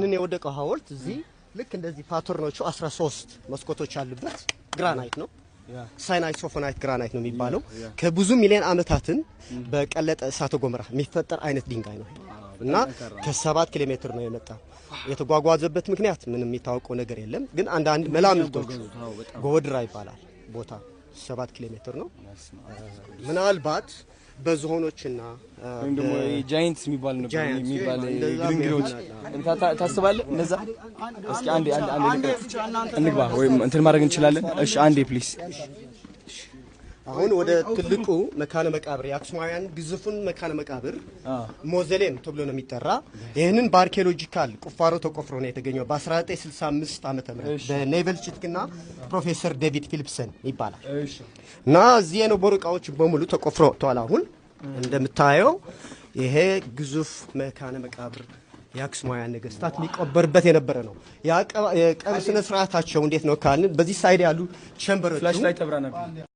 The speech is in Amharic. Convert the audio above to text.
ይህንን የወደቀው ሐውልት እዚህ ልክ እንደዚህ pattern ኦቹ 13 መስኮቶች ያሉበት ግራናይት ነው። Syenite saponite granite ነው የሚባለው። ከብዙ ሚሊዮን ዓመታትን በቀለጠ እሳተ ገሞራ የሚፈጠር አይነት ድንጋይ ነው እና ከ7 ኪሎ ሜትር ነው የመጣው። የተጓጓዘበት ምክንያት ምንም የሚታወቀው ነገር የለም። ግን አንዳንድ መላምቶች ጎድራ ይባላል ቦታ፣ 7 ኪሎ ሜትር ነው። ምናልባት በዝሆኖችና ወይም ደግሞ giants የሚባል ነበር giants የሚባል እንደዛ ግርንግሮች ይሆናል። ታስባለህ? እንደዛ እስኪ አንዴ አንዴ አንዴ እንግባ ወይም እንትን ማድረግ እንችላለን። እሺ፣ አንዴ please። አሁን ወደ ትልቁ መካነ መቃብር፣ የአክሱማውያን ግዙፉን መካነ መቃብር mausoleum ተብሎ ነው የሚጠራ። ይህንን በ archaeological ቁፋሮ ተቆፍሮ ነው የተገኘው በ1965 ዓ.ም. በኔቨል ቺትክና ፕሮፌሰር ዴቪድ ፊሊፕሰን ይባላል። እና እዚህ የነበሩ እቃዎች በሙሉ ተቆፍሮ ወጥተዋል። አሁን እንደምታየው ይሄ ግዙፍ መካነ መቃብር የአክሱማውያን ነገስታት የሚቀበርበት የነበረ ነው። የቀብር ስነ ስርዓታቸው እንዴት ነው ካልን በዚህ side ያሉ chamber ኦቹ Flashlight አብራ ነበር።